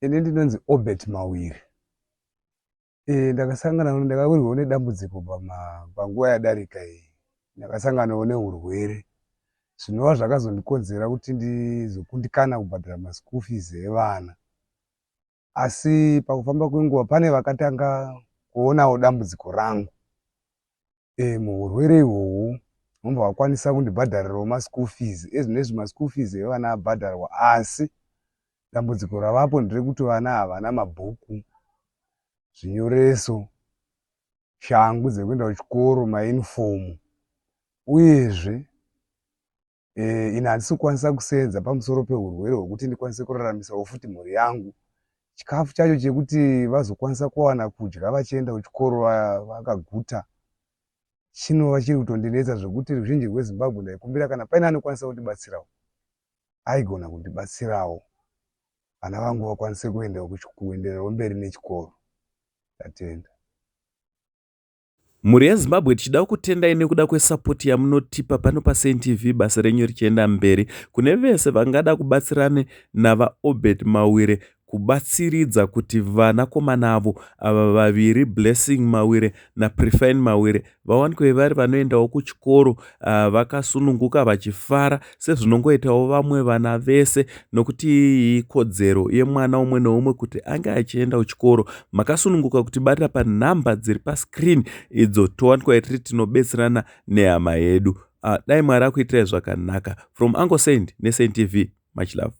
Ini ndinonzi Obert Mawire. E, ndakasangana ndakawirwawo nedambudziko panguva yadarika iyi. Ndakasanganawo neurwere zvinova zvakazondikonzera kuti ndizokundikana kubhadhara maschool fees evana. Asi pakufamba kwenguva pane vakatanga kuonawo dambudziko rangu. E, muhurwere ihwohwo vobva vakwanisa kundibhadharirawo maschool fees. Ezvinezvi maschool fees evana abhadharwa asi dambudziko ravapo nderekuti vana havana mabhuku, zvinyoreso, shangu dzekuenda kuchikoro, mayunifomu uyezve e, ini handisi kukwanisa kusenza pamusoro pehurwere hwekuti ndikwanise kuraramisawo futi mhuri yangu. Chikafu chacho chekuti vazokwanisa kuwana kudya vachienda kuchikoro vakaguta chinova chiri kutondinetsa zvekuti ruzhinji rweZimbabwe ndaikumbira kana paine anokwanisa kundibatsirawo aigona kundibatsirawo vana vangu vakwanise kuendawo kuendererawo mberi nechikoro. Ndatenda. Mhuri yeZimbabwe tichida kukutendai nekuda kwesapoti yamunotipa pano paSaint TV basa renyu richienda mberi. Kune vese vangada kubatsirane naVaObert Mawire kubatsiridza kuti vanakomana avo ava vaviri Blessing Mawire naPrefine Mawire vawanikwe vari vanoendawo kuchikoro vakasununguka vachifara sezvinongoitawo vamwe vana vese nokuti iyi ikodzero yemwana umwe neumwe kuti ange achienda kuchikoro. Makasununguka kutibata panhamba dziri pascreen idzo towanikwa tiri tinobetserana nehama yedu. Dai Mwari akuitirai zvakanaka. From Uncle Saint neSaint TV. Much love.